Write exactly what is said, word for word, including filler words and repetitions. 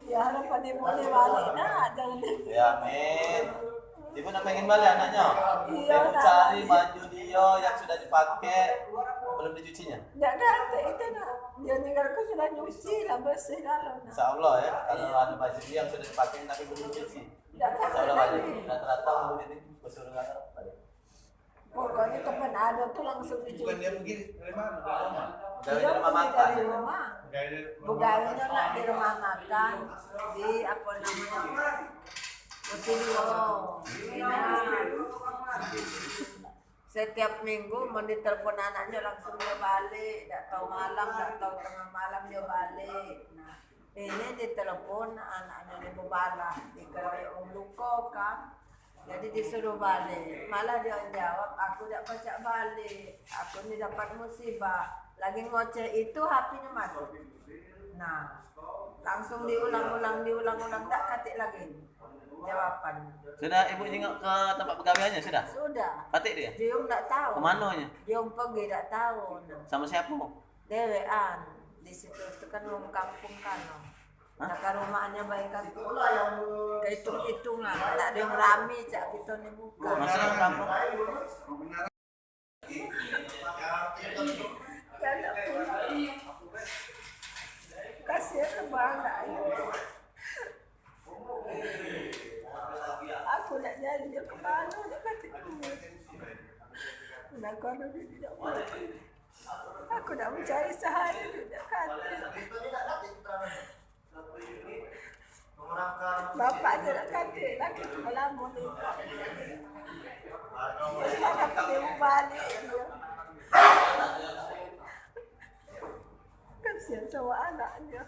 Ya, harapan ibu ni balik nak, jangan. Ya, amin. Ibu nak pengen balik anaknya? Iya, ibu nak. Cari baju dia yang sudah dipakai, belum dicucinya? Tidak ada, itu nak. Dia ninggal aku sudah nyuci lah, bersih dalam nak. Insya Allah ya, kalau ada baju dia yang sudah dipakai tapi belum dicuci. Tidak ada. Insya Allah balik. Rata-rata mau jadi pesuruh balik. Pokoknya teman ada tu langsung dicuci. Bukan dia pergi dari mana? Dari rumah. Dari rumah makan. Dari rumah. Bukannya nak di rumah makan, di apa namanya, studio. Ini. Setiap minggu mau ditelepon anaknya langsung dia balik, dak tahu malam, dak tahu tengah malam dia balik. Nah, ini ditelepon anaknya ni bebalah, dikeroyok wong luko kan. Jadi disuruh balik. Malah dia jawab, "Aku dak pacak balik. Aku ni dapat musibah. Lagi ngoceh itu H P-nya mati." Nah, langsung diulang-ulang, diulang-ulang, dak katik lagi jawaban. Sudah ibu jenguk ke tempat pegawaiannya, sudah? Sudah. Katik dia? Dia dak tahu. Ke mananya? Dia pergi dak tahu. Nah. Sama siapa? Dewean. Di situ tu kan wong kampung kan. Hah? Nah, kan rumahnya baik kan. Kehitung-hitungan. Tak ada yang rame cak kita ni bukan. Masih kampung? Kasihan ke bangsa ini. Aku nak jadi dia kepala, dia kata aku. Nak kau nak dia tidak boleh. Aku nak mencari sehari, dia kata. Bapak je nak kata, laki tu lama ni. Jadi, dia balik dia. Kasihan sama anaknya.